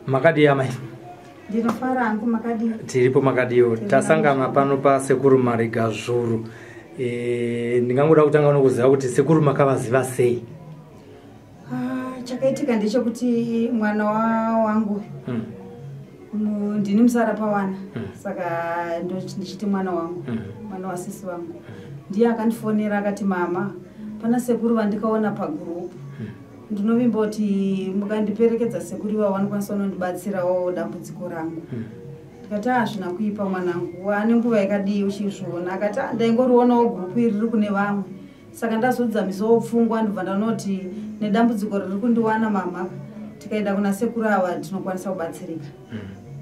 Makadii amai? Ndinofara hangu, makadii? Tiripo, makadiwo? Tasangana pano paSekuru Mariga Zvuru. Ndingangoda kutanga nokuziva kuti sekuru makavaziva sei? Ah, chakaitika ndechekuti mwana wangu ndini musara pawana. Saka ndichiti mwana wangu, mwana wasisi vangu, ndiye akandifonera akati, "Mama, pana sekuru vandikaona pagurupu. Ndinovimba kuti mukandiperekedza sekuru ivavo vanokwanisa kunondibatsirawo dambudziko rangu." Ndikati, "Hazvina kuipa mwanangu, ane nguva yakadii uchizviona?" Akati, "Ah, ndaingorionawo gurupu iri riri kune vamwe, saka ndazodzamisawo pfungwa, ndobva ndanoti nedambudziko riri kundiwana mama, tikaenda kuna sekuru ava tinokwanisa kubatsirika."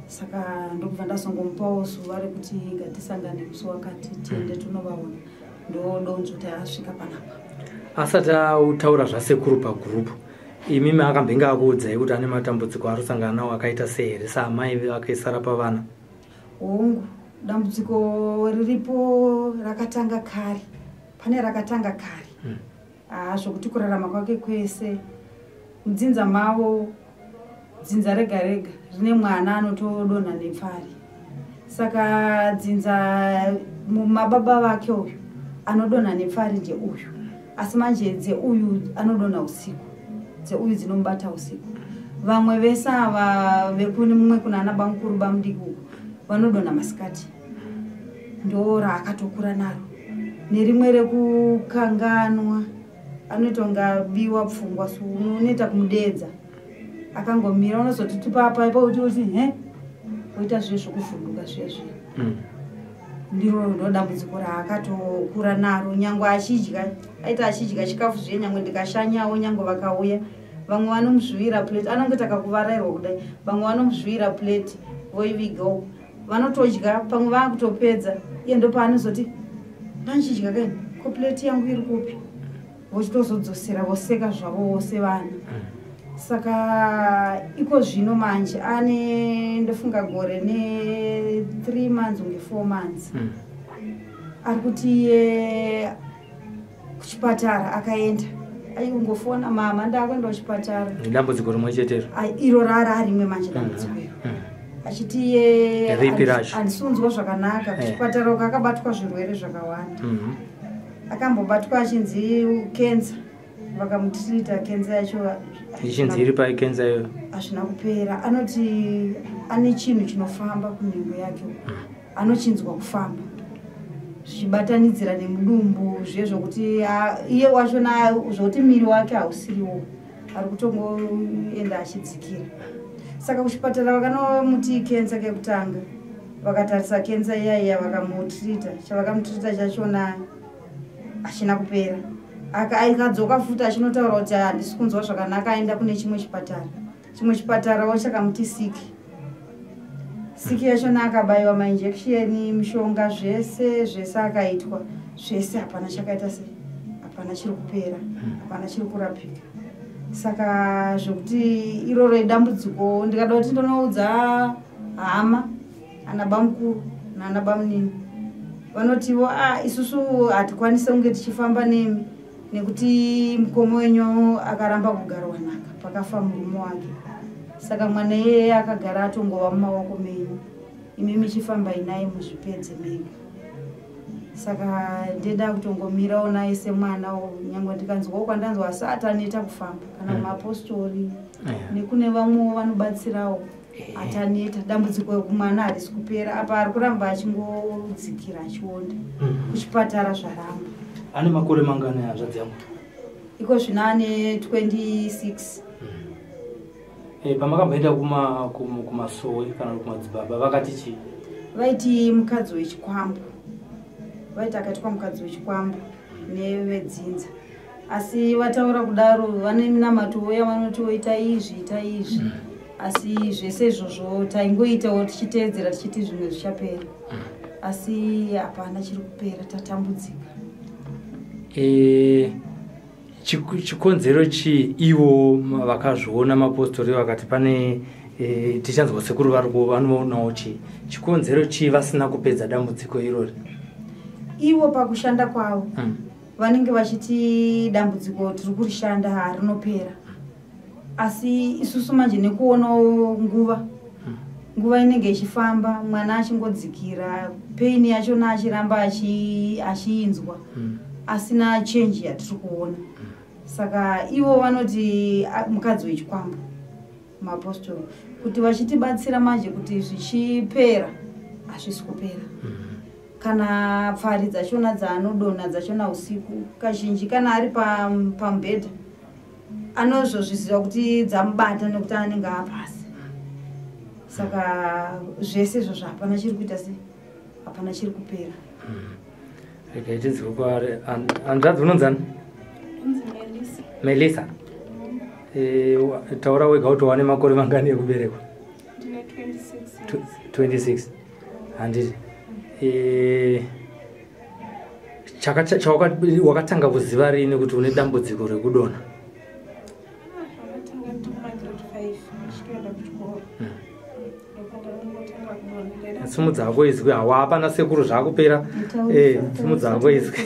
Saka ndokubva ndazongomupawo zuva rekuti ngatisangane musi wakati, tiende tonovaona. Ndo donzvo tasvika panapa. Asati ataura zvasekuru pagurupu, imimi akambenge akuudzai kuti ane matambudziko ari kusangana nawo akaita sei here, saamai vakesara pavana? Hongu, dambudziko riripo rakatanga kare, pane rakatanga kare. Haa, zvokuti kurarama kwake kwese mudzinza mavo, dzinza rega rega rine mwana anotodonha nepfari. Saka dzinza mababa vake uyu anodonha nepfari ndeuyu, asi manje dzeuyu anodonha usiku, dzeuyu dzinomubata usiku. Vamwe vese ava vekune mumwe kuna ana bamukuru, bamudiki uku vanodonha masikati. Ndo raakatokura naro, nerimwe rekukanganwa, anoita kunge abiwa pfungwa, so unoita kumudeedza akangomira, unozoti tipapa ipo kuti uti he, oita zviye zvokuvhunduka zviya zviya. Ndiro ndo dambudziko raakatokura naro. Nyangwe achidya, aita achidya chikafu zviye, nyangwe ndikashanyawo, nyangwe vakauya vamwe vanomuzvivira plate, anongoita kakuvarairwa kudai, vamwe vanomuzvivira plate voivigawo, vanotodya, pamwe vaakutopedza, iye ndopaanozoti, "Ndanchidya kaini, ko plate yangu iri kupi?" Vochitozodzosera, voseka zvavo vose vana. Saka iko zvino manje ane, ndofunga, gore ne3 months, unge 4 months. Ari kuti iye kuchipatara akaenda, aikungofona, "Mama, ndakuenda kuchipatara." Nedambudziko rimwe chetero? Ai, iro rara rimwe manje dambudziko iro. Achiti iye Ripi racho? "Handisunzwa zvakanaka." Kuchipatara uko akabatwa zvirwere zvakawanda. Akambobatwa achinzi kenza, vakamutirita kenza yacho. Ichinzi iri pai kenza iyoyo? Hazvina kupera. Anoti ane chinhu chinofamba kunhengo yake, anochinzwa kufamba zvichibatanidzira nemudumbu zviye, zvokuti iye wachona zvokuti miri wake hausiriwo, ari kutongoenda achidzikira. Saka kuchipatara vakanomuti kenza kekutanga, vakatarisa kenza iya iya, vakamutirita, chavakamutirita chachona hachina kupera. Akadzoka futi achinotaura kuti handisi kunzwa zvakanaka, aenda kune chimwe chipatara. Chimwe chipatarawo chakamuti siki siki yachona, akabayiwa mainjection, mishonga, zvese zvese akaitwa zvese, hapana chakaita sei, hapana chiri kupera, hapana chiri kurapika. Saka zvokuti iroro idambudziko, ndikada kuti ndonoudza hama, ana bamukuru naana bamunini vanotiwo, "A, isusu hatikwanisi kunge tichifamba nemi nekuti mukoma wenyu akaramba kugarwa nhaka pakafa murume wake. Saka mwana iyeye akagara atongova mumaoko menyu, imi michifambai naye muzvipedze mega." Saka ndeda kutongomirawo naye semwana, nyange ndikanzwawo kwandanzwa, asi ataneta kufamba kana mapostori nekune vamwewo vanobatsirawo, ataneta. Dambudziko kumwana harisi kupera, apa ari kuramba achingodzikira, achionda. Kuchipatara zvaramba. Ane makore mangani, hanzvadzi yangu? Iko zvino ane 26. Pamakamboenda kumasowe kana kuti kumadzibaba, vakati chii? Vaiti mukadzi wechikwambo, vaiti akaitwa mukadzi wechikwambo nevedzinza. Asi vataura kudaro, vane minamato yavanoti ita izvi, ita izvi, asi zvese izvozvo taingoitawo tichiteedzera, tichiti zvimwe zvichapera, asi hapana chiri kupera, tatambudzika. E, Chikonzero chii ivo vakazviona mapostori vakati pane tichanzwa sekuru vari vanoonawo chii? Chikonzero chii vasina kupedza dambudziko irori? Ivo pakushanda kwavo vanenge vachiti dambudziko tiri kurishanda harinopera, asi isusu manje nekuonawo nguva inenge ichifamba, mwana achingodzikira, pain yachona achiramba achiinzwa asina change yatiri kuona. Saka ivo vanoti mukadzi wechikwambo mapostori kuti vachitibatsira manje kuti zvichipera, hazvisi kupera. Kana pfari dzachona dzaanodonha dzachona usiku kazhinji, kana ari pamubhedha anozozviziva kuti dzamubata nekuti anenge apasi. Saka zvese izvozvo hapana chiri kuita sei, hapana chiri kupera. Regai tinzwe kwaari. Hanzvadzi, unonzani? Melisa. Taura wega kuti wane makore mangani ekuberekwa? Ndine 26. 26, handiti? Wakatanga kuziva rini kuti une dambudziko rekudonha? Zvakatanga ndiri kumagrade 5 ndichitoenda kuchikoro, ndopandakangotanga kudonha. Ndaida Simudza hako izwi. Hawa, hapana sekuru, zvakupera. Simudza hako izwi.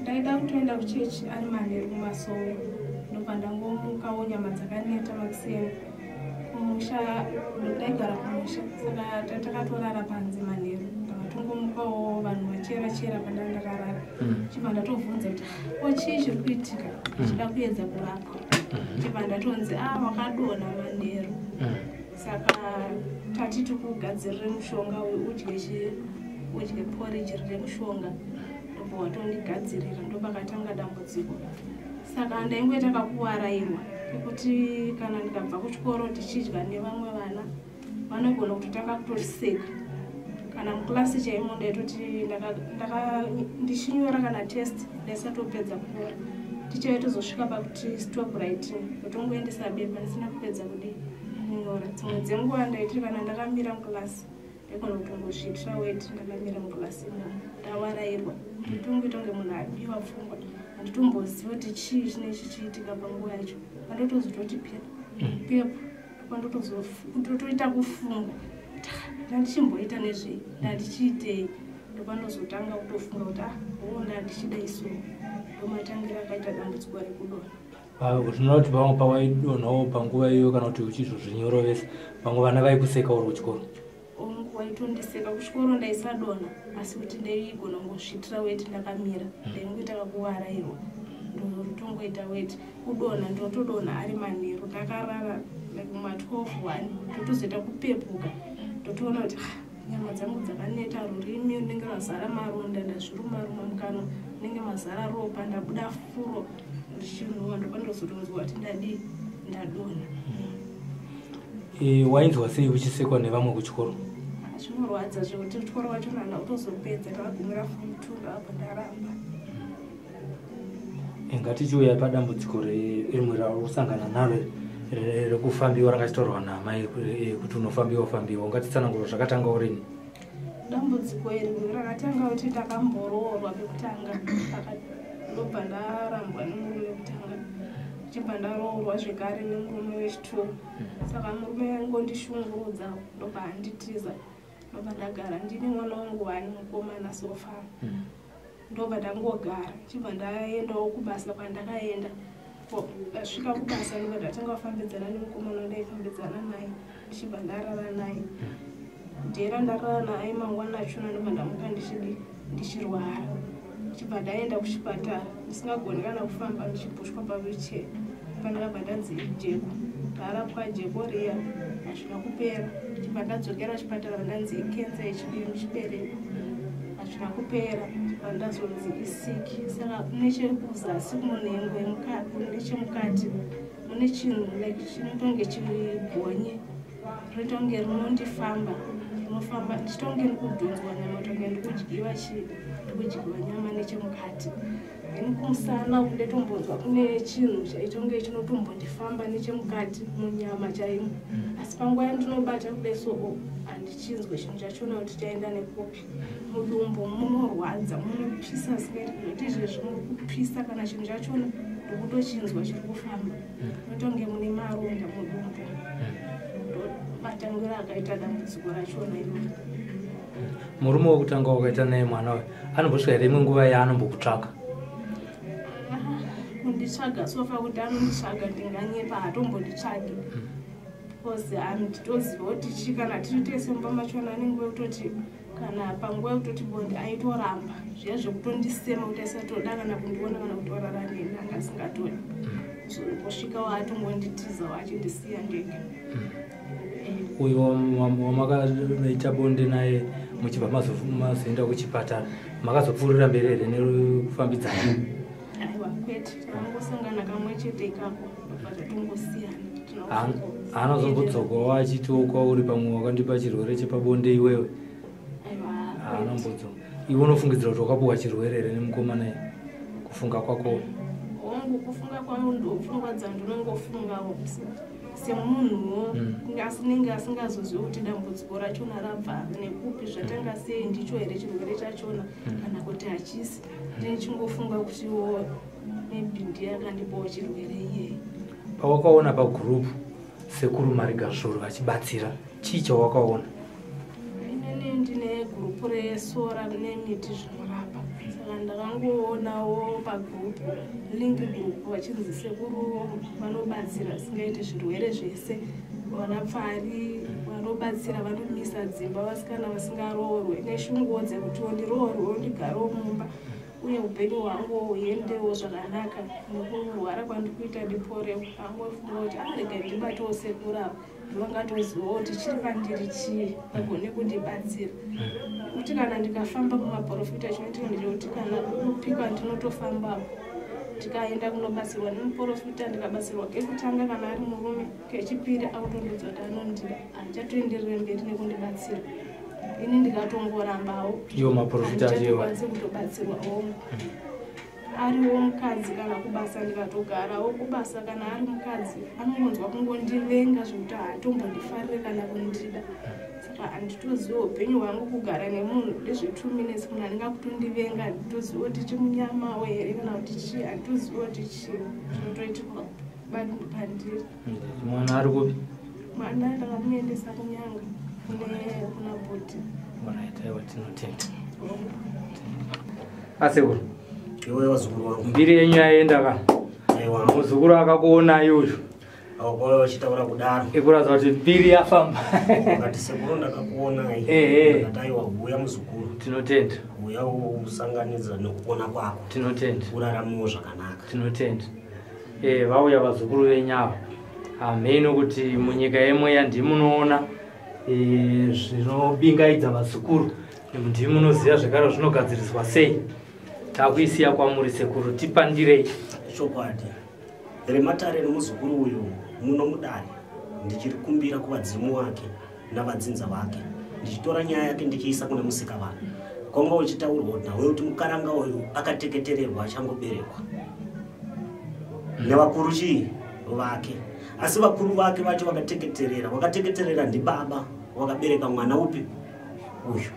Ndaida kutoenda kuchechi ari manheru kumasowe, ndobva ndangomukawo nyama dzakaneta makuseni. Kumusha ndaigara kumusha, saka takatorara panze manheru. Ndakatongomukawo vanhu vachera chera pandanga ndakarara. Chibva ndatovhunza kuti ko chii chiri kuitika, chida kuedza kurapwa. Chibva ndatonzi, a wakadonha manheru, saka tati tikugadzirire mushonga uyu, udye udye porridge rine mushonga. Ndobva watondigadzirira, ndopakatanga dambudziko. Saka ndaingoita kakuwarairwa ekuti kana ndikabva kuchikoro tichidya nevamwe vana, vanogona kutotanga kutoseka. Kana muklasi chaimo ndaitoti ndichinyora kana test, ndaisatopedza kunyora. Ticha yaitozosvika pakuti stop writing, ndotongoendesa bepa ndisina kupedza kudi kunyora. Dzimwe dzenguva ndaiti kana ndakamira muklasi, ndaigona kutongozviitira weti ndakamira muklasi imomo, ndawarairwa, nditongoita kunge munhu abiwa pfungwa. Handitombozivi kuti chii chinenge chichiitika panguva yacho. Pandotozototi pepu, pandotoita kufunga kuti, "Ah, ndandichimboita nezvei, ndandichiitei?" Ndopandozotanga kutofunga kuti, ah, o ndandichida iso. Ndomatangira akaita dambudziko rekudonha. Tinoona kuti pamwe pawaidonhawo panguva iyoyo, kana kuti uchizozvinyorovesa, vamwe vana vaikuseka uri kuchikoro? Ongu, waitondiseka. Kuchikoro ndaisadonha, asi kuti ndaigona kungozviitira weti ndakamira. Ndaingoita kakuwarairwa, ndotongoita weti. Kudonha ndotodonha ari manheru ndakarara, like kuma12 1, ndotozoita kupepuka, ndotoona kuti, ah, nyama dzangu dzakaneta, rurimi runenge rwazara maronda, ndazviruma-ruma, mukanwa munenge mazara ropa, ndabuda furo ndichinhuwa. Ndopandozotonzwa kuti ndadii, ndadonha. Wainzwa sei uchisekwa nevamwe kuchikoro? Zvinorwadza zvekuti kuchikoro kwacho nana kutozopedza, ndakagumira form 2, ndakabva ndaramba. Ngatichiuya padambudziko rimwe rausangana naro rekufambiwa rakachitorwa namai, kuti unofambiwa fambiwa. Ungatitsanangura zvakatanga rini? Dambudziko iri rakatanga kuti ndakamboroorwa pekutanga, ndobva ndarambwa nemurume wekutanga, chibva ndaroorwa zvekare nemurume wechitu. Saka murume aingondishungurudza, ndobva anditiza, ndobva ndagara ndine mwana wangu wani mukomana so far. Ndobva ndangogara, chibva ndaendawo kubasa kwandakaenda. Ndasvika kubasa, ndobva ndatanga kufambidzana nemukomana wandaifambidzana naye, ndichibva ndarara naye. Ndera ndarara naye, mangwana achona ndobva ndamuka ndichidi ndichirwara, ndichibva ndaenda kuchipatara ndisingagoni kana kufamba, ndichipushwa pawheelchair. Pandakabva ndanzi ijeko. Ndarapwa jeko riya, hazvina kupera. Chibva ndadzokera kuchipatara, ndanzi ikensa yechibereko, hazvina kupera. Chibva ndazonzi isiki. Saka nechekuzasi kumunhengo nechemukati mune chinhu like chinotonge chigonye, rinoita kunge rinondifamba, rinofamba, ndichitonge ndikudhonzwa nyama, tonge ndikudyiwa, ndikudyiwa nyama nechemukati. Then kumusana uku ndetombonzwa kune chinhu chaitonge chinotombondifamba nechemukati munyama chaimo. Asi panguva yandinobata kudai so handichinzwe chinhu chachona kuti chaenda nekupi. Mudumbu munorwadza, munopisa singaiti kuti izvezvi muri kupisa kana chinhu chachona ndokutochinzwa chiri kufamba. Munotonge mune maronda mudumbu. Ndomatangiro akaita dambudziko rachona iroro. Murume wekutanga wakaita naye mwana uyu anombosvika here imwe nguva yaanombokutsvaka? Kunditsvaga sofa kuti anonditsvaga ndinganyepa, hatombonditsvagi. Because handitoziva kuti chii kana tiri tese mumba machona anenge kutoti kana panguva yekutoti bonde aitoramba zviya zvekutondisema kuti aisatoda kana kundiona kana kutorara neni anga asingatodi. So kusvika waatongonditizawo achindisiya ndega. Uyu wamakaita bonde naye muchibva mazoenda kuchipatara, makazopfuurira mberi here nekufambidzana? Aiwa, kwete, takangosangana kamwe chete ikako ndobva tatongosiyana. Haana kuzombodzokawo achitiwo kwauri pamwe wakandipa chirwere chepabonde iwewe? Aiwa, Haana kumbodzoka. Iwe unofungidzira kuti wakapuwa chirwere here nemukomana iye? Kufunga kwako? Hongu, kufunga kwangu ndopfungwa dzandinongofungawo semunhuwo asinenge asingazozivi kuti dambudziko rachona rabva nekupi, zvatanga sei, ndicho here chirwere chachona kana kuti hachisi. Ndichingofunga kutiwo maybe ndiye akandipawo chirwere iyeye. Pawakaona pagurupu Sekuru Marigasvoro vachibatsira, chii chawakaona? Inini ndine gurupu resora nemiti zvinorapa, saka ndakangoonawo pagurupu link gurupu vachinzi sekuru vanobatsira singaiti zvirwere zvese, vanapfari vanobatsira, vanomisa dzimba vasikana vasingaroorwe, neshunguwo dzekutiwo ndiroorwewo ndigarewo mumba uye upenyu hwangu huendewo zvakanaka nekurwara kwandikuita ndiporewo. Angofunga kuti arega ndibatewo sekuru ava ndivangatozivawo kuti chiri pandiri chii vagone kundibatsira. Kuti kana ndikafamba mumaprofita chinoitika ndechekuti kana kupikwa ndinotofambawo ndikaenda kunobatsirwa nemuprofita, ndikabatsirwa kekutanga kana ari murume, kechipiri akutondiudza kuti anondida, handichatoenderere mberi nekundibatsira. Ini ndikatongorambawo Iwo maprofita acho iwayo? handichatokwanisi kutobatsirwa. Hongu, ariwo mukadzi kana kubasa ndikatogarawo kubasa kana ari mukadzi anongonzwa kungondivenga zvekuti haatombondifarire kana kundida. Saka handitoziva upenyu hwangu kugara nemunhu ndezve 2 minutes munhu anenge akutondivenga, handitoziva kuti chimunyamawo here kana kuti chii, handitoziva kuti chii zvinotoitika pandiri. Mwana ari kupi? Mwana ndakamuendesa kunyanga kuna bhuti. Alright, aiwa, tinotenda. Asekuru. Iwe vazukuru vangu. Mbiri yenyu yaenda ka. Aiwa. Muzukuru akakuonai uyu. Aukwauya vachitaura kudaro. Ikuratidza kuti mbiri yafamba. Vakati sekuru ndakakuonai. Ndakati aiwa, huya muzukuru. Tinotenda. Huya usanganidza nekuona kwako. Tinotenda. Uraramewo zvakanaka. Tinotenda. Vauya vazukuru venyu ava. Hameno kuti munyika yemweya ndimunoona zvinobingaidza vazukuru, ndimunoziva zvekare zvinogadziriswa sei. Takuisiya kwamuri sekuru, tipandirei. Chokwadi rematare nemuzukuru uyu muno mudare ndichiri kumbira kuvadzimu wake navadzinza vake, ndichitora nyaya yake ndichiisa kuna musika vanhu. Kwanga uchitaurwa nawe kuti mukaranga uyu akateketererwa achangoberekwa nevakuru chii vake, asi vakuru vake vacho vakateketerera, vakateketerera ndibaba vakabereka mwana upi uyu,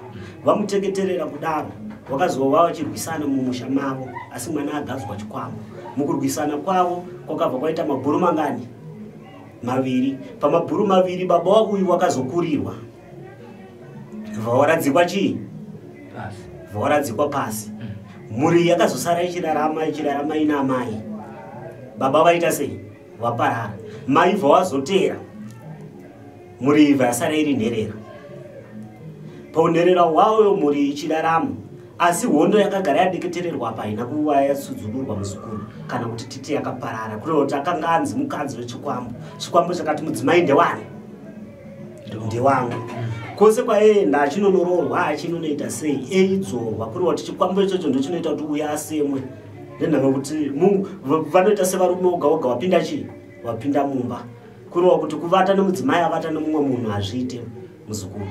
vamuteketerera kudaro vakazova vachirwisana mumusha mavo, asi mwana agadzwa chikwambo. Mukurwisana kwavo kwakabva kwaita mabhuru mangani? Maviri. Pamabhuru maviri baba wauyu wakazokurirwa, vawaradzikwa chii? Pasi. Vawaradzikwa pasi. Mhuri yakazosara ichirarama ichirarama ina amai, baba vaita sei? Vaparara. Mai vawazotera, mhuri ibva yasara iri nherera. Paunherera hwayo mhuri ichirarama, asi hondo yakagara yadeketererwa apa haina kuva yasudzunurwa muzukuru, kana kuti titi yakaparara. Kureva kuti akanga anzi mukadzi wechikwambo, chikwambo chakati mudzimai ndewani? Ndewangu. Kwose kwaenda achinonoroorwa achinonoita sei eidzorwa, kureva kuti chikwambo ichocho ndochinoita kuti uye asemwe nenhamo yekuti vanoita sevarume oga oga wapinda chii, wapinda mumba. Kureva kuti kuvata nemudzimai avata nemumwe munhu hazviite muzukuru,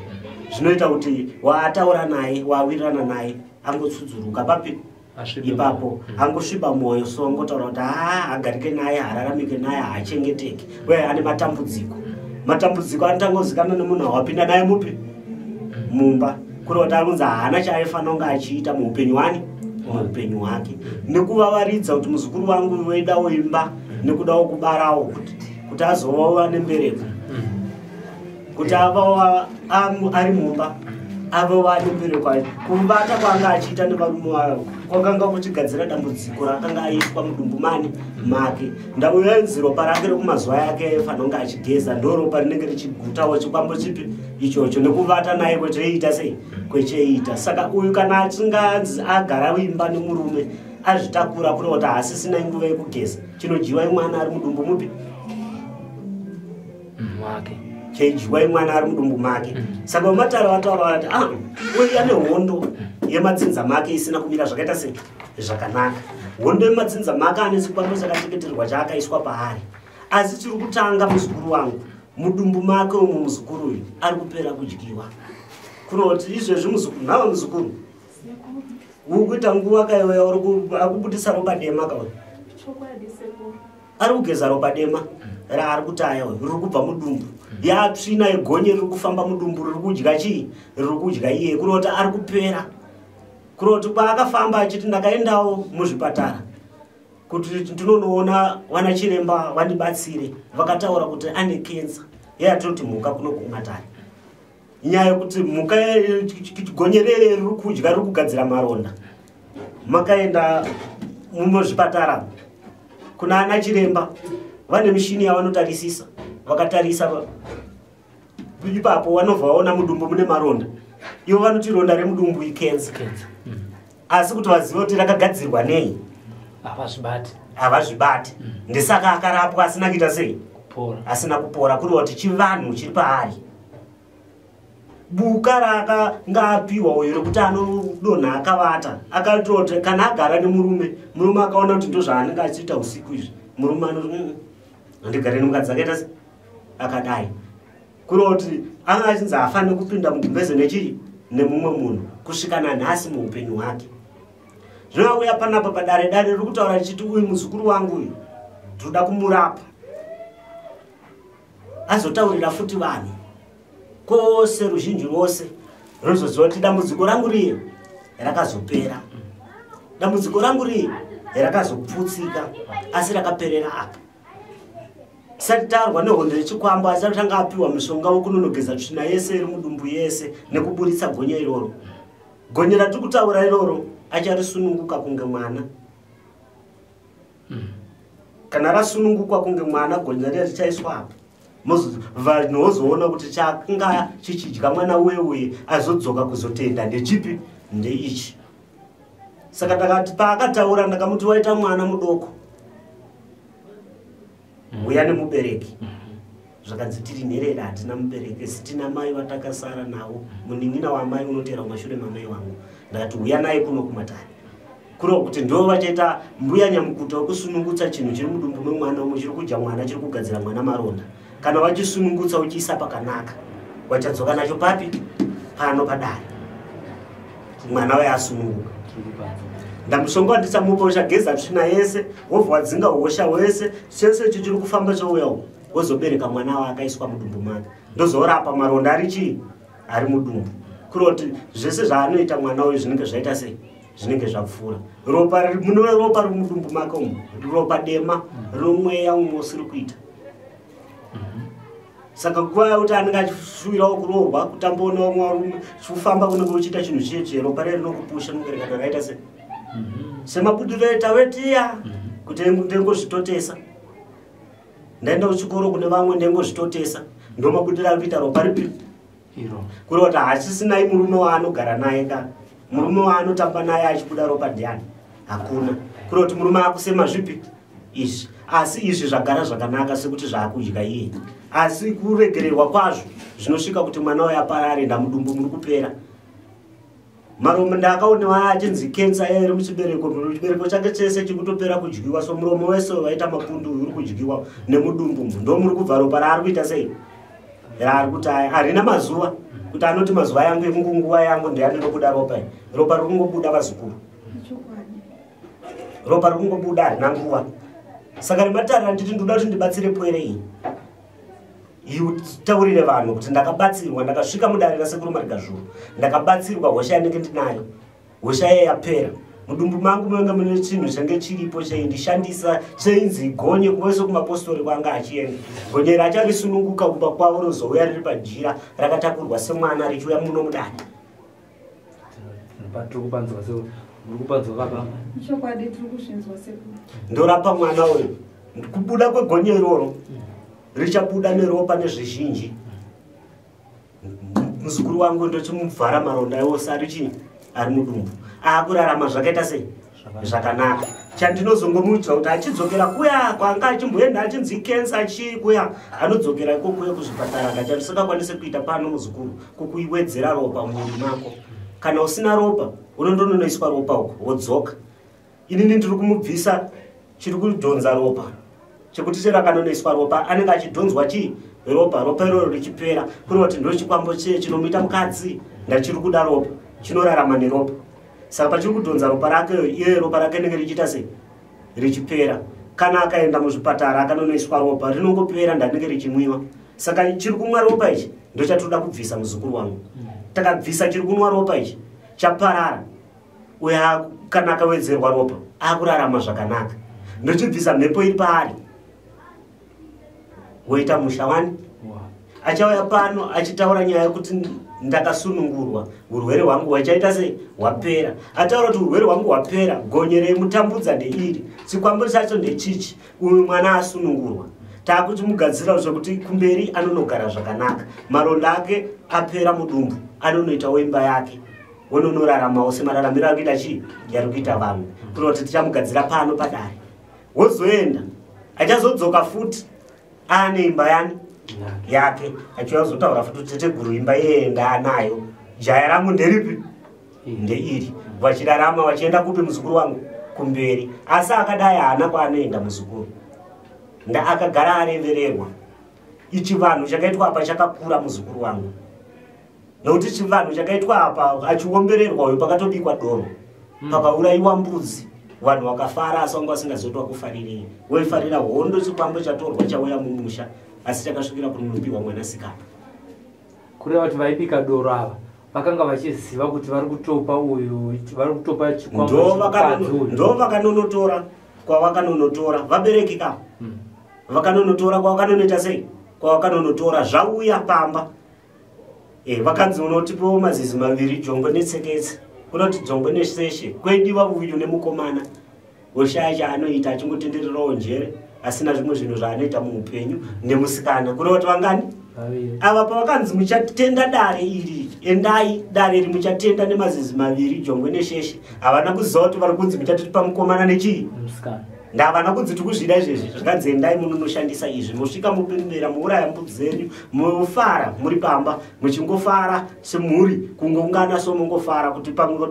zvinoita kuti waataura naye waawirirana naye angotsudzurika papi? Ipapo angosviba mwoyo, so angotaura kuti haa, agarike naye, hararamike naye, haachengeteki, uye ane matambudziko. Matambudziko anotangozikanwa nemunhu awapinda naye mupi mumba, kureva kuti anonzi haana chaaifanira kunge achiita muupenyu wani, muupenyu hwake, nekuvavaridza kuti muzukuru wangu wedawo imba nekudawo kubarawo kuti azovawo nembereko, kuti avawo ari mumba ave vanembereko. Kuvata kwaanga achiita nevarume vavo kwakanga kuchigadzira dambudziko rakanga aiswa mudumbu mani make. Ndau yainzi ropa rake rekumazuva yake aifanira kunge achigeza, ndo ropa rinenge richigutawo chikwambo chipi ichocho, nekuvata naye kwecheiita sei kwecheiita. Saka uyu kana achinganzi agara imba nemurume azvitakura, kureva kuti haasisina nguva yekugeza, chinodyiwa imwana ari mudumbu mupi make, cheidyiwa imwana ari mudumbu make. Saka vamatara vataura vati ah, uyu ane hondo yemadzinza make isina kumira zvakaita sei zvakanaka. Hondo yemadzinza make, ane chikwambo chakacheketerwa chaakaiswa paari. Asi chiri kutanga, muzukuru wangu, mudumbu make umu, muzukuru uyu ari kupera kudyiwa. Kunoti izvezvi muzukuru nhava, muzukuru uri kuita nguva kaiweya ari kubudisa ropa dema kauyu, ari kugeza ropa dema raari kutaya uyu, riri kubva mudumbu, yatsvina yegonye riri kufamba mudumbu, riri kudya chii, riri kudya iye. Kunoti ari kupera, kunoti paakafamba achiti ndakaendawo muzvipatara kuti ndinonoona vana chiremba vandibatsire, vakataura kuti ane kensa yayatinoti mhuka kuno kumatare. Nyaya yekuti mhuka gonye rere riri kudya, riri kugadzira maronda. Makaenda muzvipatara kuna ana chiremba, vane mishini yavanotarisisa, vakatarisa ipapo vanobva vaona mudumbu mune maronda. Ivo vanoti ronda remudumbu ikensa, asi kuti vazive kuti rakagadzirwa nei havazvibati, havazvibati. Ndisaka akarapwa asina kuita sei, asina kupora. Kureva kuti chivanhu chiri paari, buka raakanga apiwa uyo rekuti anodonha akavata, akatoti kana agara nemurume, murume akaona kuti ndo zvaanenge achiita usiku izvi, murume anoti handigare nemukadzi akaita se akadai. Kureva kuti anga achinzi haafaniri kupinda mugumbeze nechii nemumwe munhu kusvika nanhasi muupenyu hwake. Zvino auya panapa padare, dare riri kutaura richiti uyu muzukuru wangu uyu ndinoda kumurapa, azotaurira futi vanhu kwose, ruzhinji rwose runozoziva kuti dambudziko rangu riye rakazopera, dambudziko rangu riye rakazopfutsika, asi rakaperera apa. Sati tarwa nehondo yechikwambo, asi atanga apiwa mushonga wekunonogeza tsvina yese iri mudumbu yese nekuburitsa gonye iroro. Gonye ratiri kutaura iroro acharisununguka kunge mwana. Kana rasunungukwa kunge mwana, gonye riya richaiswa apa, vanhu vozoona kuti chakanga chichidya mwana uye azodzoka kuzotenda ndechipi, ndeichi. Saka ndakati paakataura ndakamuti waita mwana mudoko, uya nemubereki. Zvakanzi tiri nherera, hatina mubereki, asi tina mai vatakasara navo, munin'ina wamai unoteera kumashure mamai wangu. Ndakati uya naye kuno kumatare, kureva kuti ndo vachaita mbuya nyamukuta wekusunungutsa chinhu chiri mudumbu memwana umwe, chiri kudya mwana, chiri kugadzira mwana maronda. Kana vachisunungutsa uchiisa pakanaka, vachadzoka nacho papi pano padare, mwana waye asununguka. Ndamushonga wandichamupa uchageza tsvina yese, wobva wadzinga hosha hwese, chese icho chiri kufamba chouya uko, wozobereka mwana waakaiswa mudumbu make, ndozorapa maronda ari chii ari mudumbu. Kureva kuti zvese zvaanoita mwana uyu zvinenge zvaita sei, zvinenge zvapfuura. Ropa mune ropa riri mudumbu make umu, ropa dema romweya umwe usiri kuita. Saka nguva yekuti anenge achishuwirawo kuroorwa, kutambawo nevamwe varume, chikufamba kunenge uchiita chinhu chiye, ropa rere rinokupusha rinonge raita sei semabudiro etawetiya kuti ndengozvitotesa, ndaenda kuchikoro kune vamwe ndengozvitotesa, ndo mabudiro ari kuita ropa ripi kureva kuti hachisinai murume waanogara naye ka, murume waanotamba naye achibuda ropa ndiani? Hakuna. Kureva kuti murume akusema zvipi izvi, asi izvi zvagara zvakanaka sekuti zvaakudya iye, asi kuregererwa kwazvo zvinosvika kuti mwana uyo aparare. Ndamudumbu muri kupera maromo, ndakaonewa achinzi kensa iri muchibereko, chibereko chake chese chikutopera kudyiwa, so muromo wese waita mapundu uri kudyiwa nemudumbu, ndo muri kubva ropa raari kuita sei, raari kuti aya harina mazuva kuti anoti mazuva yangu ekungunguva yangu ndeyandinobuda ropa, ropa riri kungobuda vazukuru. Ropa riri kungobuda harina nguva. Saka rematarira nditi ndoda kuti ndibatsire pwere iyi. Itaurire vanhu kuti ndakabatsirwa, ndakasvika mudare rasekuru Marigazvuru. Ndakabatsirwa hosha yanenge ndinayo. Hosha iya yapera. Mudumbu mangu munenge mune chinhu change chiripo chaindishandisa chainzi gonye kwese kumapostori kwanga achienda. Gonye racharisununguka kumba kwavo rozouya riri pajira rakatakurwa semwana richiuya muno mudare. Tiri kupanzwa sekuru. Muri kupanzwa baba? Chokwadi tiri kuzvinzwa sekuru. Ndorapa mwana uyu. Kubuda kwegonye iroro richabuda neropa nezvizhinji. Muzukuru wangu ndochimuvhara maronda ose ari chii ari mudumbu. Aakurarama zvakaita sei? Zvakanaka. Chandinozongomuudza kuti achidzokera kuya kwanga achimboenda achinzi kensa chii kuya, anodzokera ikokuya kuzvipatara kachandisingakwanisi kuita pano muzukuru, kukuiwedzera ropa mumuviri mako. Kana usina ropa unondononoiswa ropa uko wodzoka. Inini ndiri kumubvisa chiri kudhonza ropa chekuti chero akanonoiswa ropa anenge achidhonzwa chii ropa, ropa iroro richipera kureva kuti ndo chikwambo chee chinomuita mukadzi ndachiri kuda ropa chinorarama neropa. Saka pachiri kudhonza ropa rake iye ropa rake rinenge richiita sei richipera. Kana akaenda muzvipatara akanonoiswa ropa rinongopera ndanenge richimwiwa. Saka chiri kumwa ropa ichi ndochatoda kubvisa muzukuru wangu. Takabvisa chiri kunwa ropa ichi chaparara. Uya kana akawedzerwa ropa akurarama zvakanaka. Ndochibvisa mhepo iri paari woita musha wani. Achauya pano achitaura nyaya yekuti ndakasunungurwa urwere hwangu hwachaita sei hwapera. Ataura kuti urwere hwangu hwapera, gonye remutambudza ndeiri, chikwambo chacho ndechichi. Uyu mwana asunungurwa, takuchimugadzira zvekuti kumberi anonogara zvakanaka, maronda ake apera mudumbu, anonoitawo imba yake wononoraramawo semararamiro ari kuita chii yari kuita vamwe. Kureva kuti tichamugadzira pano padare, wozoenda achazodzoka futi aane imba yani yake, achiuya kuzotaura futi kuti teteguru imba iyenda anayo, jaya rangu nderipi ndeiri. Vachirarama vachienda kupi muzukuru wangu? Kumberi. Asi akadai haana kwaanoenda muzukuru, akagara arevererwa. Ichi vanhu chakaitwa apa chakakura muzukuru wangu, nekuti chivanhu chakaitwa apa achiombererwa uyu pakatobikwa doro, pakaurayiwa mbudzi, vanhu vakafara asi vanga vasingazoitwa kufarirei. Waifarira hondo, chikwambo chatorwa chauya mumusha asi chakasvikira kunonopiwa mwanasikana. Kureva kuti vaibika doro ava vakanga vachiziva kuti vari kutopa uyu, vari kutopa chikwambo. Ndo vakanonotora kwavakanonotora vabereki ka. Vakanonotora kwavakanonoita sei kwavakanonotora zvauya pamba. Vakanzi unotipewo mazizi maviri, jongwe netseketse, kunoti jongwe neseshe. Kwediwa uyu nemukomana woshaya chaanoita achingotendererawo njere asina zvimwe zvinhu zvaanoita muupenyu nemusikana. Kureva kuti vangani ava pavakanzi muchatenda dare iri, endai dare iri muchatenda nemazizi maviri, jongwe nesheshe, havana kuziva kuti vari kunzi muchatipa mukomana nechii. Ndavana kunzi tikuzvida izvezvi, zvikanzi endai munonoshandisa izvi, mosvika mupembera, muuraya mbudzi dzenyu, mofara muri pamba, muchingofara semhuri, kungoungana so mongofara kuti pamwe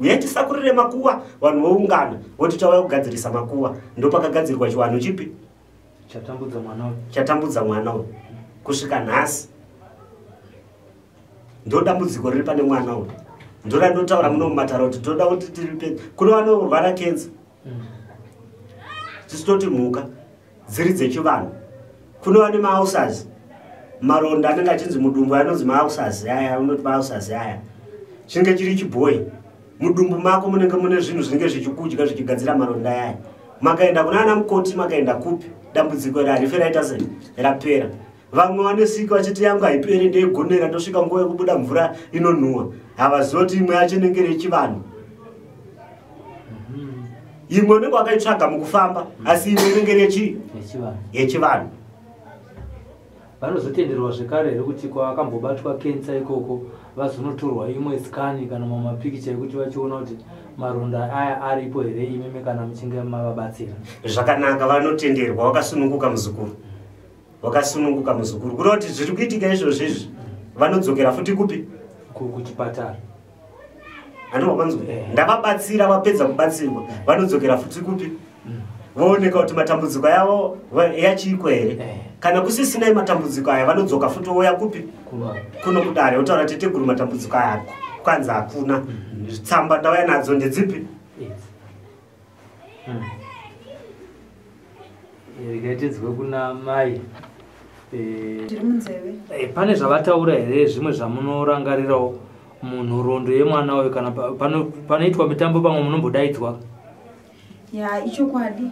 uye tisakurire makuva, vanhu voungana voti tauya kugadzirisa makuva. Ndopakagadzirwa chivanhu chipi chatambudza mwana uyu, chatambudza mwana uyu kusvika nhasi. Ndo dambudziko riri pane mwana uyu, ndorandotaura muno mumataro kuti toda kuti tiripe kune vanorwara kenza tisitoti mhuka dziri dzechivanhu. Kune vane maausazi, maronda anenge achinzi mudumbu anonzi maausazi aya, unoti maausazi aya chinenge chiri chibhoyi. Mudumbu mako munenge mune zvinhu zvinenge zvichikudya zvichigadzira maronda aya. Makaenda kuna ana mukoti, makaenda kupi, dambudziko iri harife raita sei rapera. Vamwe vanesika vachiti yangu haiperi ndeigonera, ndosvika nguva yekubuda mvura inonhuwa. Havazivi kuti imwe yacho inenge yechivanhu, imwe unenge wakaitsvaga mukufamba, asi imwe inenge yechivanhu. Vanozotenderwa zvekare here kuti kwakambobatwa kensa ikoko vazonotorwa imwe skani kana mamapikicha ekuti vachiona kuti maronda aya aripo here imimi kana muchinge mavabatsira? Zvakanaka, vanotenderwa, vakasununguka muzukuru, vakasununguka muzukuru. Kureva kuti zviri kuitika izvozvo izvi vanodzokera futi kupi? Kuchipatara. Handiwapanzwa, ndavabatsira, vapedza kubatsirwa vanodzokera futi kupi? Vooneka kuti matambudziko yavo yachiko here. Kana kusisinai matambudziko aya vanodzoka futi vouya kupi? Kuno kudare, votaura teteguru matambudziko aya kwanzi hakuna. Tsamba ndauya nadzo ndedzipi? Regai tinzwe kuna mai. Zviri munzeve. Pane zvavataura here zvimwe zvamunorangarirawo munhoroondo yemwana uyu kana panoitwa mitambo pamwe munombodaidzwa? Ya, ichokwadi.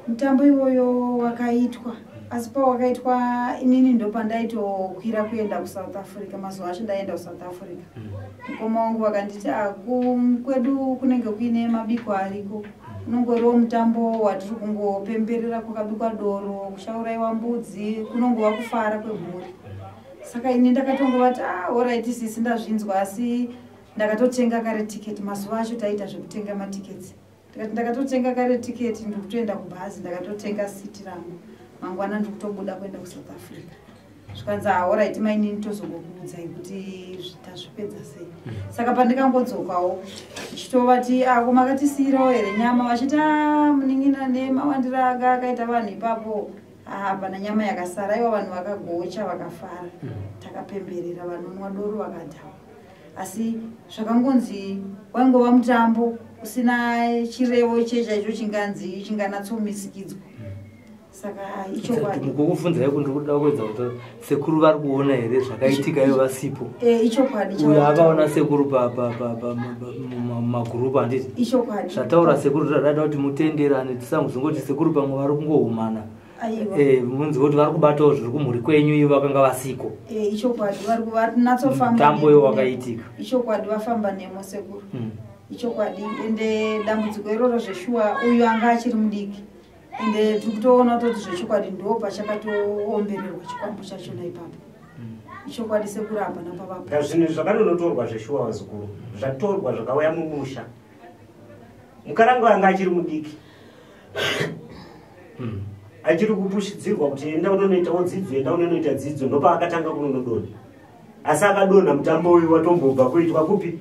Mutambo iwoyo wakaitwa, asi pawakaitwa inini ndopandaitokwira kuenda kuSouth Africa. Mazuva acho ndaenda kuSouth Africa. Mukoma wangu vakanditi kwedu kunenge kuine mabiko ariko, unongoriwo mutambo watiri kungopemberera, kwakabikwa doro, kushaurayiwa mbudzi, kunongova kufara kwemhuri. Saka ini ndakatongovati alright sisi, ndazvinzwa, asi ndakatotenga kare tiketi. Mazuva acho taiita zvekutenga matiketsi. Ndikati ndakatotenga kare tiketi, ndikutoenda kubhazi, ndakatotenga siti rangu, mangwana ndikutobuda kuenda kuSouth Africa. Zvikanzi alright mainini, tozongokuudzai kuti tazvipedza sei. Saka pandikangodzokawo ndichitovati ako makatisiyirawo here nyama, vachiti munin'ina nemawandiro anga akaita vanhu ipapo hapana nyama yakasara. Iwa vanhu vakagocha vakafara, takapemberera, vanonwa doro vakadhawa, asi zvakangonzi waingova mutambo usina chirevo chechaicho chinganzi chinganatsomisikidza. Saka ichokwadi. Kukufunzai kuti ndikuda kuedza kuti sekuru vari kuona here zvakaitika ivo vasipo. Ichokwadi. Uyo akaona sekuru mumagurupu, handiti? Ichokwadi. Zvataura sekuru zvadada kuti mutenderane, tisangozongoti sekuru pamwe vari kungohumana. Aiwa. Munzi kuti vari kubatawo zviri kumhuri kwenyu, ivo vakanga vasiko. Ichokwadi, vari kunatsofamba. Mutambo iwo wakaitika. Ichokwadi, vafamba nemo sekuru. Ichokwadi, ende dambudziko iroro zveshuwa uyu anga achiri mudiki, ende tiri kutoona kutoti zvechokwadi ndo pachakatoombererwa chikwambo chachona ipapo. Ichokwadi sekuru, hapana pavapo. Zvinhu zvakanonotorwa zveshuwa vazukuru, zvatorwa zvakauya mumusha. Mukarango anga achiri mudiki, achiri kupushidzirwa kuti enda unonoitawo dzidzo, enda unonoita dzidzo, ndopaakatanga kunonodonha. Asi akadonha mutambo uyu watombobva kuitwa kupi?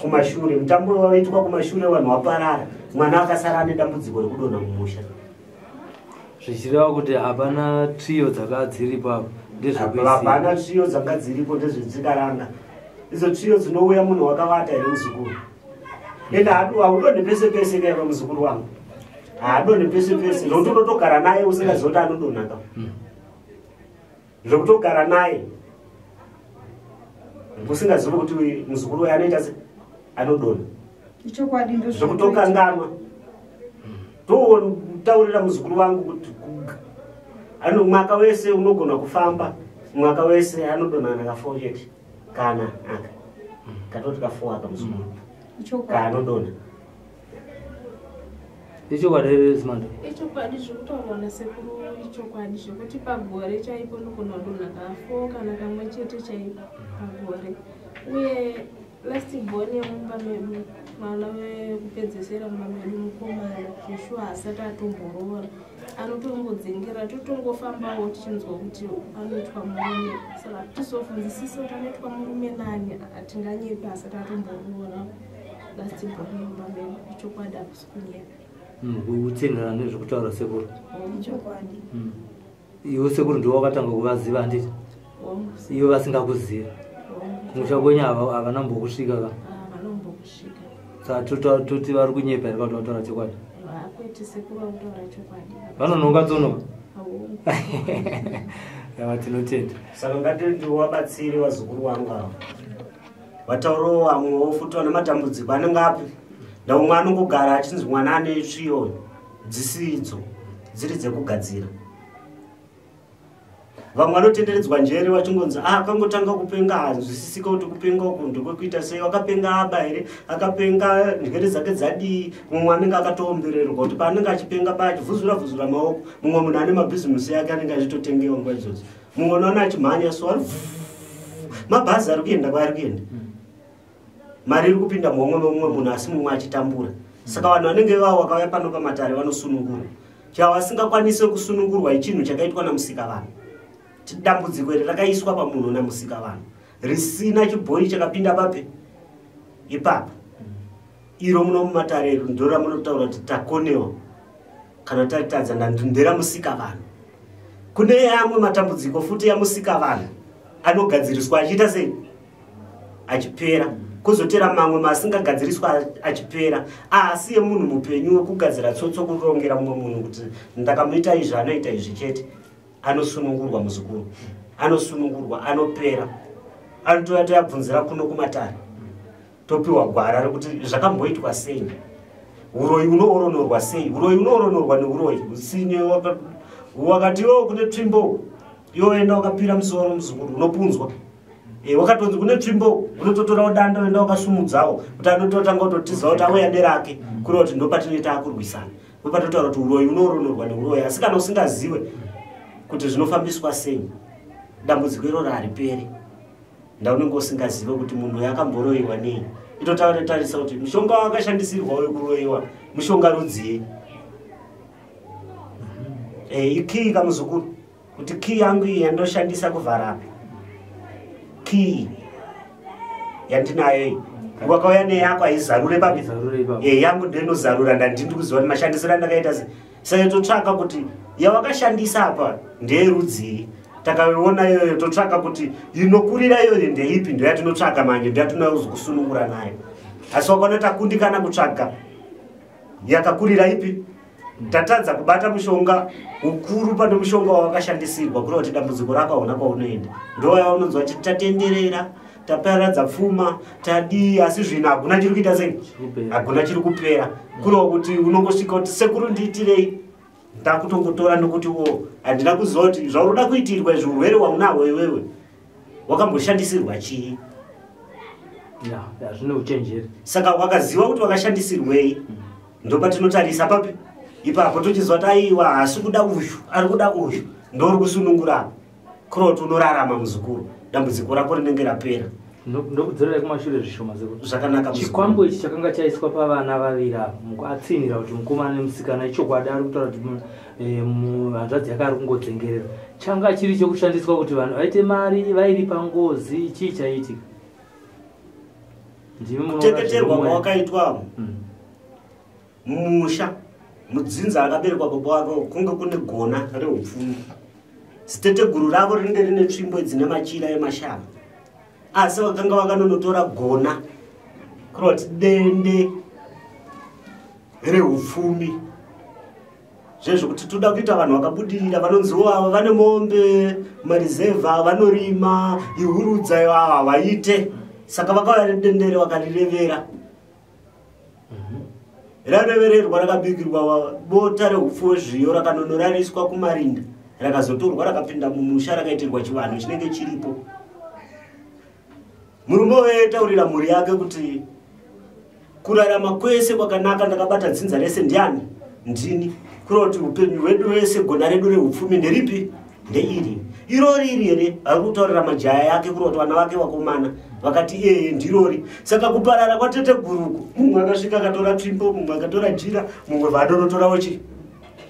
Kumashure. Mutambo uyu waitwa kumashure, vanhu waparara, mwana akasara ane dambudziko rekudonha mumusha. Zvichireva kuti hapana tsviyo dzaka dziripo apo? Hapana tsviyo dzanga dziripo, ndezvedzikaranga idzo. Tsviyo dzinouya munhu wakavata here muzukuru? Ende haudonhe pese pese kaiva muzukuru wangu, haadonhe pese pese, zvokuti unotogara naye usingazivi kuti anodonha ka. Zvekutogara naye usingazivi kuti muzukuru uyu anoita se anodonha. Ichokwadi. Zvekutokanganwa. Totaurira muzukuru wangu kuti ano mwaka wese unogona kufamba, mwaka wese anodonha ka4 chete, kana aka katoti ka4 aka muzukuru kaanodonha. Ichokwadi here, Zimando? Ichokwadi, zvekutaurwa nasekuru ichokwadi, zvekuti pagore chaipo ndogona kudonha ka4 kana kamwe chete chaipo pagore. Uye last born yemumba medu, mwana wekupedzesera mumba medu, mukomana, zveshuwa asati atomboroora, anotongodzengera, totongofambawo tichinzwa kuti anoitwa murume. Saka tizofunzisisa kuti anoitwa murume nani, hatinganyepi, asati atomboroora, last born yemumba medu. Ichokwadi, hakusi kunyepa. Kutsinhirana nezvekutaura sekuru? Ichokwadi. Iwe sekuru ndiwo wakatanga kuvaziva, handiti? Hongu. Ivo vasingakuziva? Hongu. Kumusha kwenyu havana mbokusvika ka? Vanombokusvika. Saka toti vari kunyepa here, kuti vataura chokwadi? Kwete, sekuru vakutaura chokwadi. Vanononga tsono? Hongu. Yava, tinotenda. Saka ngatiti vazukuru vangu ava vataurawo vamwewo futi vane matambudziko anenge api. Ndaumwe anongogara achinzi mwana ane tsviyo dzisidzo, dziri dzekugadzira. Vamwe vanotenderedzwa njere vachingonzi ah, akangotanga kupenga, hanzwisisika kuti kupenga uku ndekwekuita sei, akapenga aba here, akapenga njere dzake dzadii. Mumwe anenge akatoombererwa kuti paanenge achipenga pa achivhuzura vhuzura maoko, mumwe munhu ane mabhizimusi yake anenge achitotengewa nguva idzodzo. Mumwe unoona achimhanya so ari mabhazi ari kuenda kwaari kuenda, mari iri kupinda muhomwe memumwe munhu, asi mumwe achitambura. Saka vanhu vanenge vavo vakauya pano pamatare vanosunungurwa. Chavasingakwanisi kusunungurwa ichinhu chakaitwa namusika vanhu. Dambudziko iri rakaiswa pamunhu namusika vanhu, risina chibhoi chakapinda papi ipapa. Iro muno mumatare iro ndo ramunotaura kuti takonewa kana tatadza, nderamusika vanhu. Kune amwe matambudziko futi yamusika vanhu anogadziriswa achiita sei, achipera. Kuzotera mamwe masingagadziriswa achipera, asi yemunhu mupenyu wekugadzira tsotso kurongera mumwe munhu kuti ndakamuita izvi anoita izvi chete, anosunungurwa muzukuru, anosunungurwa, anopera. Anotouya toyabvunzira kuno kumatare, topiwa gwara rekuti zvakamboitwa sei, uroyi unooronorwa sei, uroyi unooronorwa neuroyi. Utsinye wakati iwewe kune tsvimbo, iwe enda wakapira musoro muzukuru, unopunzwa. Wakatonzi kune tsvimbo, unototorawo danda uenda wakasumudzawo kuti anototanga kutotiza kuti auya nerake, kureva kuti ndopatinoita akurwisana, ndopatotaura kuti uroyi unooronorwa neuroyi. Asi kana usingaziwe kuti zvinofambiswa sei, dambudziko iroro hariperi. Ndaunenge usingazive kuti munhu uyu akamboroyiwa nei, itotarisa kuti mushonga wakashandisirwa wekuroyiwa mushonga rudzii. Ikii kamuzukuru, kuti kii yangu iyi yandoshandisa kuvhara, kii yandinayo iyi, wakauya neyako haizarure papi, yangu ndoinozarura. Ndandindi kuziva kuti mashandisiro andakaita sei, saka totsvaka kuti yawakashandisa apa ndeyerudzii. Takaiona iyoyo, totsvaka kuti inokurira iyoyo ndeipi, ndoyatinotsvaka manje, ndoyatinozokusunungura nayo. Asi wakaona takundikana kutsvaga yakakurira ipi, tatadza kubata mushonga ukuru pane mushonga wawakashandisirwa, kureva kuti dambudziko rako hauna kwaunoenda. Ndoyaunonzwa chiti tatenderera, taparadza pfuma, tadii, asi zvinhu hakuna chiri kuita sei, hakuna chiri kupera. Kureva kuti unongosvika kuti sekuru ndiitirei, ndakutongotora nokuti wo handina kuziva kuti zvaunoda kuitirwa izvi, urwere waunahwo iwewe wakamboshandisirwa chii. Zvine uchenjeri. Saka wakaziva kuti wakashandisirwei, ndopatinotarisa papi ipapo, tochiziva kuti aiwa haasi kuda uyu, ari kuda uyu, ndouri kusunungura, kureva kuti unorarama muzukuru, dambudziko rako rinenge rapera. Ndokudzorerai kumashure zvishoma sekuru. Zvakanaka muzukuru. Chikwambo ichi chakanga chaiswa pavana vaviri ava, atsinhira kuti mukomana nemusikana, ichokwadi ari kutaura kuti hanzvadzi yake ari kungodzengerera. Changa chiri chokushandiswa kuti vanhu vaite mari, vairipa ngozi, chii chaiitika? Kuteketerwa kwawakaitwa mumusha, mudzinza rakaberekwa baba wako, kunge kune gona reupfumi. Ziteteguru ravo rinenge rine tsvimbo dzine machira emashava, asi vakanga vakanonotora gona, kureva kuti dende reupfumi. Zvezvokuti toda kuita vanhu vakabudirira, vanonziwo ava vane mombe marizevha, vanorima ihurudza, ava vaite. Saka vakauya nedendere vakarirevera, rarevererwa, rakabikirwa bota reupfu hwezviyo, rakanonorariswa kumarinda, rakazotorwa rakapinda mumusha, rakaitirwa chivanhu chinenge chiripo. Murume waitaurira mhuri yake kuti kurarama kwese kwakanaka, ndakabata dzinza rese ndiani? Ndini. Kureva kuti upenyu hwedu wese, gona redu reupfumi nderipi? Ndeiri. Irori iri here ari kutaurira majaya yake, kureva kuti vana vake vakomana vakati iyeye ndirori. Saka kuparara kwateteguruku, mumwe akasvika akatora tsvimbo, mumwe akatora jira, mumwe vadonotorawo chi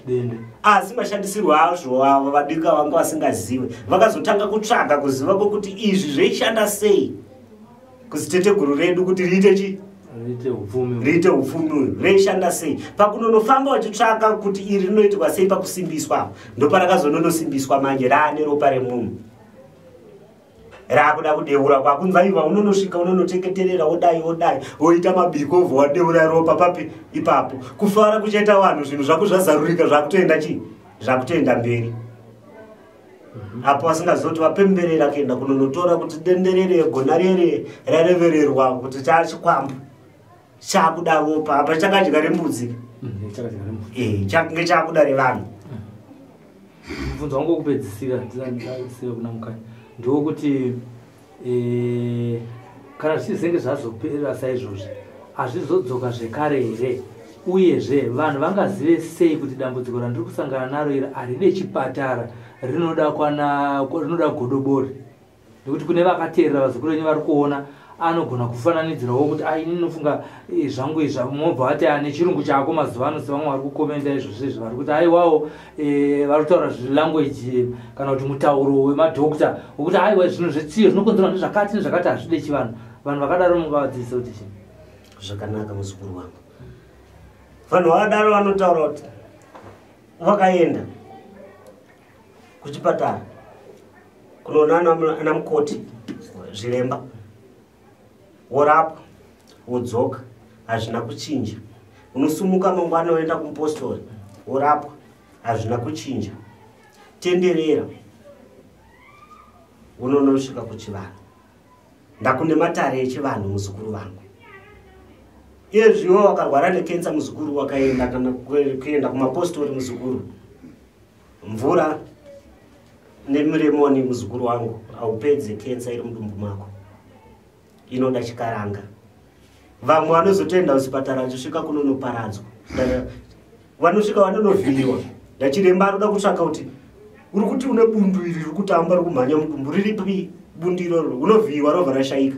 dende. Asi mashandisirwo azvo ava vadika vanga vasingazive, vakazotanga kutsvaga kuziva kwokuti izvi zveishanda sei kuziteteguru redu kuti riite chi riite upfumi uyu, reishanda sei. Pakunonofamba vachitsvaka kuti iri rinoitwa sei pakusimbiswa, ndoparakazononosimbiswa manje raane ropa remunhu, raakuda kudeura. Kwakunzi aiwa unonosvika unonoteketerera, wodai wodai, woita mabiko, obva wadeura ropa papi ipapo. Kufara kuchaita vanhu, zvinhu zvako zvazarurika, zvakutoenda chii, zvakutoenda mberi. Apo vasingazoti vapemberera kuenda kunonotora kuti denderere gona rere rarevererwa kuti chachikwambo chakuda ropa, apa chakadya rembudzi, chakunge chakuda revanhu. Mubvunzo wangu wekupedzisira ndisina kuna Mukanya ndowokuti kana zvichizenge zvazopera saizvozvi, hazvizodzoka zvekare here? Uyezve vanhu vangazive sei kuti dambudziko randiri kusangana naro iri haride chipatara, rinoda kwana, rinoda godobori? Nekuti kune vakateerera vazukuru venyu vari kuona, anogona kufananidzirawo kuti ai ini ndinofunga zvangu izvi, mobva vati ane chirungu chako mazuva ano, sevamwe vari kukomenda izvozvo izvi, vari kuti aiwawo vari kutaura zvilanguage kana kuti mutauro wemadhokta wekuti aiwa zvinhu zvetsiyo zvinokonzerwa nezvakati nezvakati, hazvide chivanhu. Vanhu vakadaro mungavadzidzisa kuti chii? Zvakanaka muzukuru wangu, vanhu vakadaro vanotaura kuti vakaenda kuchipatara kunoona ana mukoti zviremba, worapwa. Wodzoka, hazvina kuchinja. Unosumuka mangwana woenda kumupostori, worapwa, hazvina kuchinja. Tenderera, unonosvika kuchivanhu. Ndakune matare echivanhu, muzukuru vangu. Iyezviwo wakarwara nekensa, muzukuru, wakaenda kana kuenda kumapostori, muzukuru, mvura nemuremoni, muzukuru wangu, haupedze kensa iri mudumbu mako. Inoda chikaranga. Vamwe vanozotoenda kuchipatara, vachisvika kunonoparadzwa, vanosvika vanonovhiyiwa nachiremba. Anoda kutsvaka kuti uri kuti une bundu iri riri kutamba, riri kumhanya mudumbu, riripi bundu iroro? Unovhiyiwa, robva rashayika.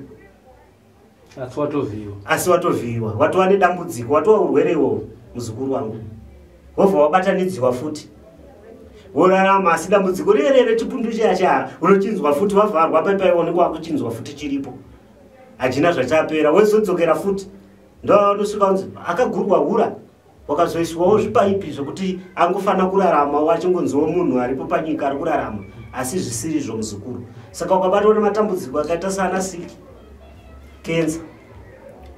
Asi watovhiyiwa. Asi watovhiyiwa, watova nedambudziko, watova urwere iwowo, muzukuru wangu. Wobva wabatanidziwa futi, worarama, asi dambudziko rere rechibundu chiya cha unochinzwa futi. Wavharwa paipaiwanikwa, wakuchinzwa futi, chiripo, hachina zvachapera. Wozodzokera futi, ndoanosvika kunzi akagurwa hura, wakazoiswawo zvipaipi zvokuti angofanira kurarama, achingonziwo munhu aripo panyika ari kurarama, asi zvisirizvo, muzukuru. Saka ukabatwa nematambudziko akaita saana siki, kensa,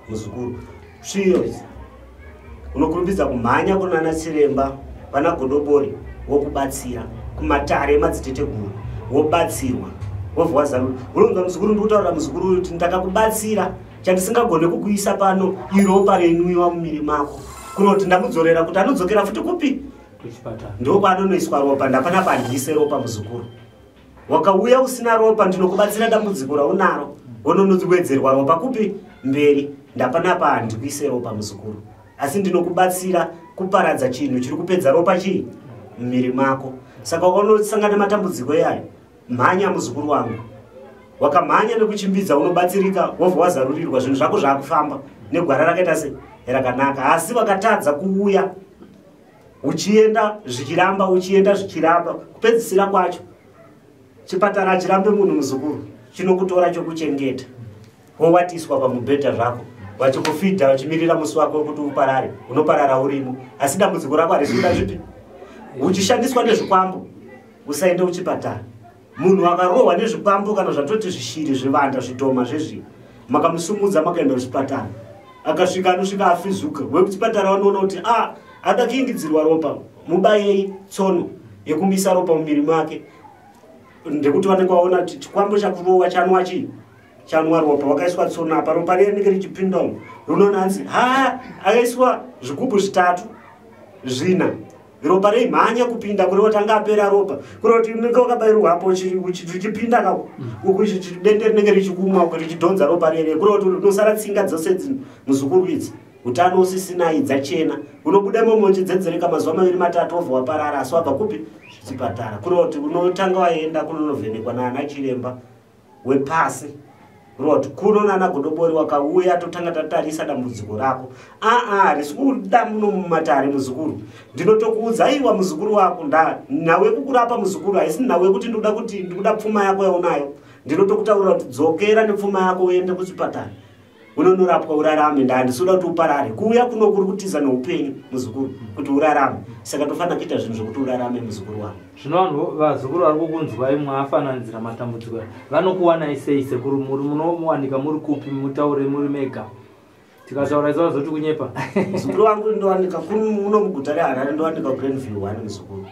muzukuru, tsviyo idzi, unokurumbidza kumhanya kunana chiremba, vana godobori, wokubatsira kumatare emadziteteguru, wobatsirwa, wobva wazarura. Unonzwa, muzukuru, ndikutaurira muzukuru kuti ndakakubatsira, chandisingagone kukuisa pano iropa renwiwa mumiri mako. Kunoti ndamudzorera kuti anodzokera futi kupi? Kuchipatara. Ndokwaanonoiswa ropa. Ndapana panhise ropa, muzukuru. Wakauya usina ropa, ndinokubatsira dambudziko raunaro, wononowedzerwa ropa kupi? Mberi. Ndapanapa handikuise ropa, muzukuru, asi ndinokubatsira kuparadza chinhu chiri kupedza ropa chii mumiri mako. Saka unosangana nematambudziko iyayo, mhanya, muzukuru wangu. Wakamhanya nekuchimbidza, unobatsirika, wobva wazarurirwa, zvinhu zvako zvaakufamba negwara rakaita se rakanaka. Asi wakatadza kuuya, uchienda zvichiramba, uchienda zvichiramba, kupedzisira kwacho chipatara hachirambe munhu, muzukuru. Chinokutora chokuchengeta, wowatiswa pamubhedha zvako, vachikufidha, vachimirira musi wako wekuti uparare. Unoparara urimo, asi dambudziko rako harisi kuda zvipi, uchishandiswa nezvikwambo. Usaende kuchipatara. Munhu akarohwa nezvikwambo, kana zvatoti zvishiri, zvivanda, zvidhoma zvezvi, makamusumudza makaenda kuchipatara, akasvika, anosvika afizuka. Wekuchipatara vanoona kuti a ada kuingidzirwa ropa, mubayei tsono yekumisa ropa mumiri make, ndekuti vanenge vaona kuti chikwambo chakurowa chanwa chii, chanwa ropa. Wakaiswa tsono apa, ropa riya rinenge richipinda umu. Runoona hanzi ha akaiswa zvigubhu zvitatu, zvina, ropa reimhanya kupinda, kureva kuti anga apera ropa, kureva kuti unenge wakabayirwa apo, richipinda kako uku, dende rinenge richikumwa uku, richidhonza ropa rere, kureva kuti unosara tsinga dzose muzukuru idzi utano usisinai, dzachena. Unobuda imomo uchidzedzereka mazuva 2 3, wobva waparara. Asi wabva kupi? Chipatara. Kureva kuti unotanga waenda kunonovhenekwa naana chiremba wepasi, kureva kuti kuno nana godobori. Wakauya, totanga tatarisa dambudziko rako. Aa, harisi kuda muno mumatare, muzukuru. Ndinotokuudza, aiwa, muzukuru wako, nda nhau yekukurapa, muzukuru, haisi nhau yekuti ndikuda kuti ndikuda pfuma yako yaunayo. Ndinotokutaurira kuti dzokera nepfuma yako, uende kuchipatara, unonorapwa, urarame. Ndahandisi kuda kuti uparare. Kuuya kuno kuri kutiza neupenyu, muzukuru, kuti urarame. Saka tofanira kuita zvinhu zvokuti urarame, muzukuru wangu. Zvino vanhu, vazukuru vari kukunzwai mwafananidzira matambudziko aya, vanokuwanai sei, sekuru? Muri munowanika muri kupi? Mutaure muri mega, tikataura isu vazoti kunyepa. Muzukuru wangu, ndowanika muno muguta reHarare, ndowanika Grandview 1, muzukuru.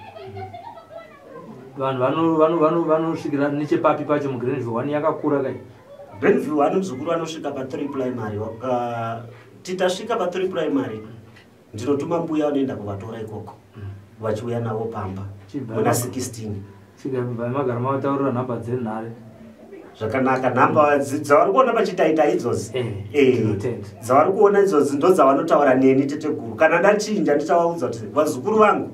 Vanhu vanosvikira nechepapi pacho muGrandview 1? Yakakura kai. Grandview 1, muzukuru, anosvika pa3 Primary. Titasvika pa3 Primary, ndinotuma mbuya, vanoenda kuvatora ikoko, vachiuya navo pamba muna 16. Chigamba magara mavataurira nhamba dzenhare. Zvakanaka. Nhamba dzavari kuona pachitaita idzozi, Tinotenda. dzavari kuona idzozi ndo dzavanotaura neni, teteguru. Kana ndachinja, ndichavaudza kuti vazukuru vangu,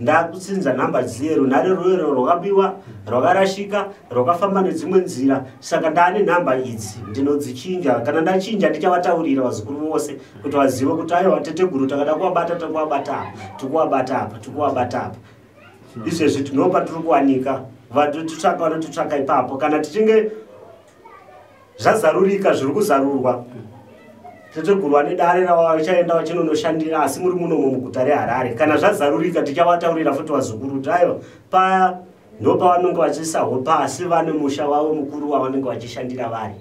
ndakuchinja nhamba dziye. Runhare rwero rwakabiwa, rwakarashika, rwakafamba nedzimwe nzira, saka ndaane nhamba idzi, ndinodzichinja. Kana ndachinja, ndichavataurira vazukuru vose kuti vazive kuti aiwa, teteguru takada kuvabata, takuvabata apa, tikuwabata apa, tikuwabata apa. Izvezvi tinopa tiri kuwanika, vatotitsvaka vanotitsvaka ipapo. Kana tichinge zvazarurika, zviri kuzarurwa, teteguru vane dare ravachaenda vachinonoshandira, asi muri munomo muguta reHarare. Kana zvazarurika, tichavataurira futi vazukuru kuti aiwa, pa ndo pavanonge vachiisawo pasi, vane musha wavo mukuru wavanenge vachishandira vari.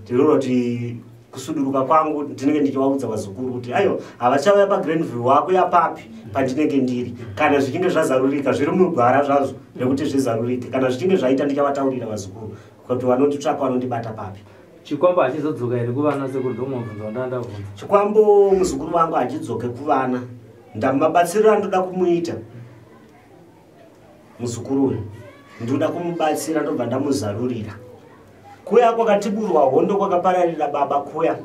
Tinoreva kuti Kusuduruka kwangu ndinenge ndichivaudza vazukuru kuti aiwa, havachauya paGrandview, wakuya papi pandinenge ndiri. Kana zvichinge zvazarurika, zviri mugwara zvazvo rekuti zvizarurike. Kana zvichinge zvaita, ndichavataurira vazukuru kuti vanonditsvaka vanondibata papi. Chikwambo hachizodzoka here kuvana, sekuru? Ndomubvunzo wandandabvunza. Chikwambo, muzukuru wangu, hachidzoke kuvana. Ndamabatsiriro andoda kumuita muzukuru uyu, ndinoda kumubatsira, ndobva ndamuzarurira kuya kwakatiburwa hondo, kwakapararira baba kuya.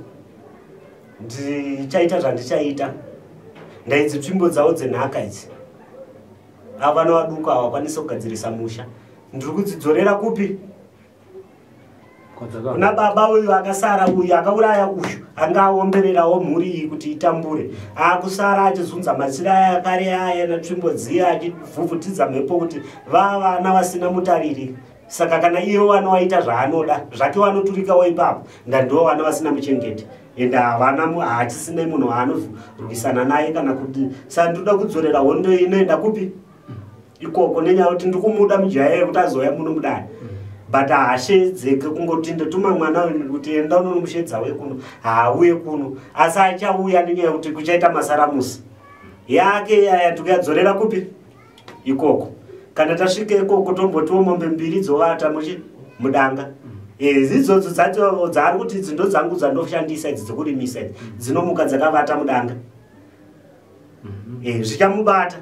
Ndichaita zvandichaita. Ndaidzi tsvimbo dzavo dzenhaka idzi, ava vana vaduku havakwanisi kugadzirisa musha. Ndiri kudzidzorera kupi? Kuna baba uyu akasara, uyu akauraya, uyu anga aombererawo mhuri iyi kuti itambure, akusara achizunza machira aya kare aya natsvimbo dziya, achivhuvhutidza mhepo kuti vavana vasina mutariri. Saka kana iye vana waita zvaanoda zvake, vanoturikawo ipapo, ndandiwo vana vasina muchengeti, ende havana, hachisina munhu waanorwisana naye kana kuti. Saka ndinoda kudzorera hondo inoenda kupi? Ikoko. Nenyaya yekuti ndiri kumuda mujaya yekuti azouya muno mudare, but haashedzeke. Kungoti ndotuma mwana uyu kuti enda unonomushedza uye kuno, haauye kuno. Asi achauya nenyaya yekuti kuchaita masaramusi yake yaya. Tikuyadzorera kupi? Ikoko. Kana tasvika ikoko, tombotiwo mombe mbiri dzovata muchi mudanga. Idzodzo dzacho dzaari kuti idzi ndo dzangu dzandoshandisa idzi dzekurimisa idzi, dzinomuka dzakavata mudanga. Zvichamubata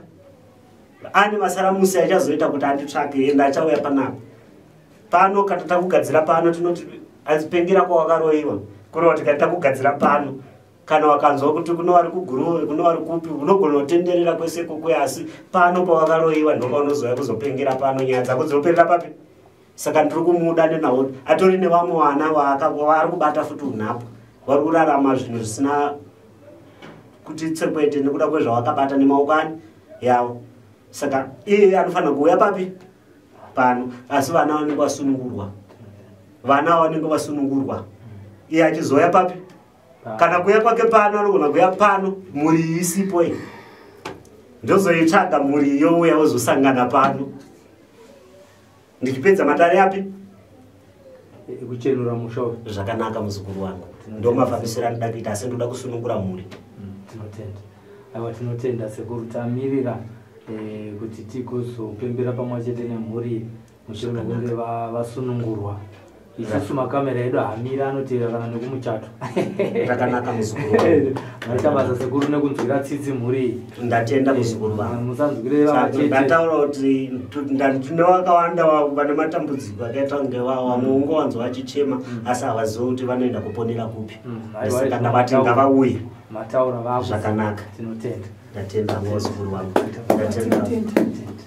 ane masaramusi achazoita kuti anditsvake, ende achauya panapa pano. Kana takugadzira pano, tinoti adzipengera kwawakaroiwa, kureva kuti kana takugadzira pano, kana wakanzwa kuti kuno vari kuGuruve, kuno vari kupi, unogona kutenderera kwese kokwe, asi pano pawakaroiwa ndopaunozouya kuzopengera pano. Nyaya dzako dzinoperera papi? Saka ndiri kumuda nenhau atori nevamwe vana vaari kubata futi unhapwa, vari kurarama zvinhu zvisina kuti tsekwete nekuda kwezvawakabata nemaoko ani yavo. Saka iye anofanira kuuya papi? Pano. Asi vana vanenge vasunungurwa, vana vanenge vasunungurwa, iye achizouya papi? Kana kuuya kwake pano, anogona kuuya pano mhuri isipo iyi, ndozoitsvaga mhuri youya, wozosangana pano ndichipedza matare api? Ekuchenura musha uyu. Zvakanaka, muzukuru wangu, ndo mafambisiro anoda kuita, asi ndoda kusunungura mhuri. Tinotenda. Aiwa, tinotenda sekuru. Tamirira kuti tigozopembera pamwe chete nemhuri mushure mekunge vasunungurwa. Isusu makamera edu hamira, anoteera kana nekumuchato. Zvakanaka, muzukuru wangu. Maita basa sekuru nekunzwira tsitsi mhuri iyi. Ndatenda, muzukuru wangu. Musanzwire vachete. Ndataura kuti ndine vakawanda vane matambudziko akaita kunge vamwe ungowanzwa vachichema, asi havazivi kuti vanoenda kuponera kupi. Aiwa, Saka izvo ndavati mataura. ngavauye. Mataura, vakuziva. Zvakanaka. Tinotenda. Ndatenda, muzukuru wangu, ndatenda. Tinotenda. Tinotenda.